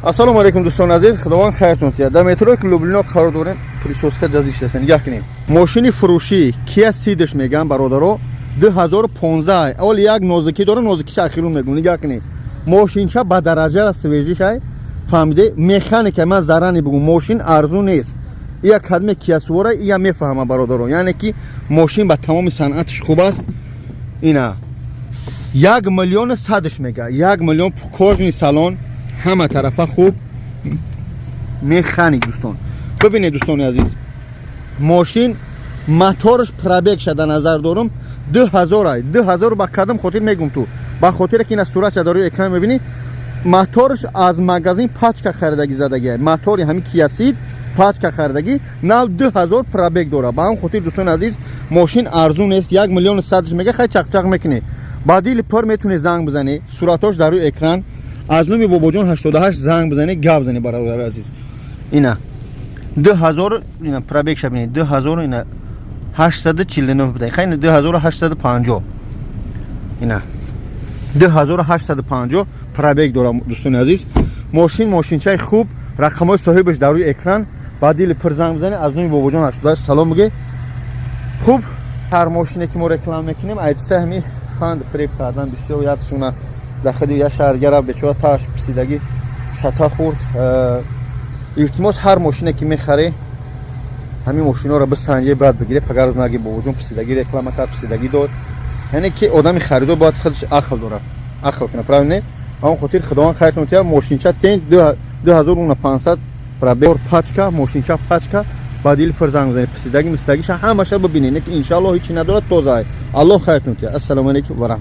Ассалому алайкум, дӯстони азиз, Худованд хайртон тиҳад. Дар метрои Люблино қарор дорем, прическа ҷазиштаsen. Нигоҳ кунем. Мошини фурӯшӣ Kia Ceed мегӯям, бародаро, 2015. Аввал як нозикӣ дора, нозикиша ахирун мегӯм. Нигоҳ кунем. Мошинча ба дараҷа свежий шай. Фаҳмиде? Механика ман зарани бугум, мошин арзун нест. Ия кадме Kia сувора, ия мефаҳма, бародаро. Яъне ки мошин ба тамоми санъатиш хуб аст. Ина 1 миллиону 100-ш мега, 1 миллион, кожаный салон, ҳама тарафа хуб, механик. Дӯстон, бибинед, дӯстони азиз, мошин моторш пробег шада назар дорум 2000 ай 2000. Ба кадом хотир мегум ту? Ба хотире ки ина суратша дар рӯи экран мебинӣ, моторш аз магазин пачка харидагӣ задагӣ. Мотори ҳамин Kia Ceed пачка харидагӣ, нав 2000 пробег дора. Ба ҳам хотир, дӯстони азиз, мошин арзун нест. 1 миллиону 100-ш мега, хай чақчақ мекунӣ, ба дили пур метавонӣ занг бизанӣ. Суратош дар рӯи экран. Аз номи Бобоҷон 88 занг бизанӣ, гап зани, бародари азиз. Ина 2000, ина пробег ша бинед, 2000, ина 849 буда, хай, 2850, ина 2850 пробег дора. Дӯстони азиз, мошин мошинчаи хуб, рақамҳои соҳибаш дар рӯи экран. Ба дили пур занг бизанӣ, аз номи Бобоҷон 88 салом бигӯ. Хуб, ҳар мошине ки мо реклама мекунем, айтиста ҳами фанд фиреб кардан бисёр. Якшуна дар худи я шаҳргара бечора таш писидагӣ шата хӯрд. Илтимос, ҳар мошине ки мехарӣ, ҳамин мошиноро бисанҷе, баъд бигире. Пагар рӯз наги, Бобоҷон писидагӣ реклама кард, писидагӣ дод. Яъне ки одами харидор бояд худаш ақл дорад, ақл кунад, правильно? Ҳамон хотир Худованд хайртон тиҳад. Мошинча тен, 2500 пробег, пачка мошинча пачка. Ба дили пур занг бизанед, писидагӣ мисидагиша ҳамаша бибинед, ки иншааллоҳ ҳечи надорад, тоза. Аллоҳ хайртон тиҳад. Ассалому алайкум ва раҳмат.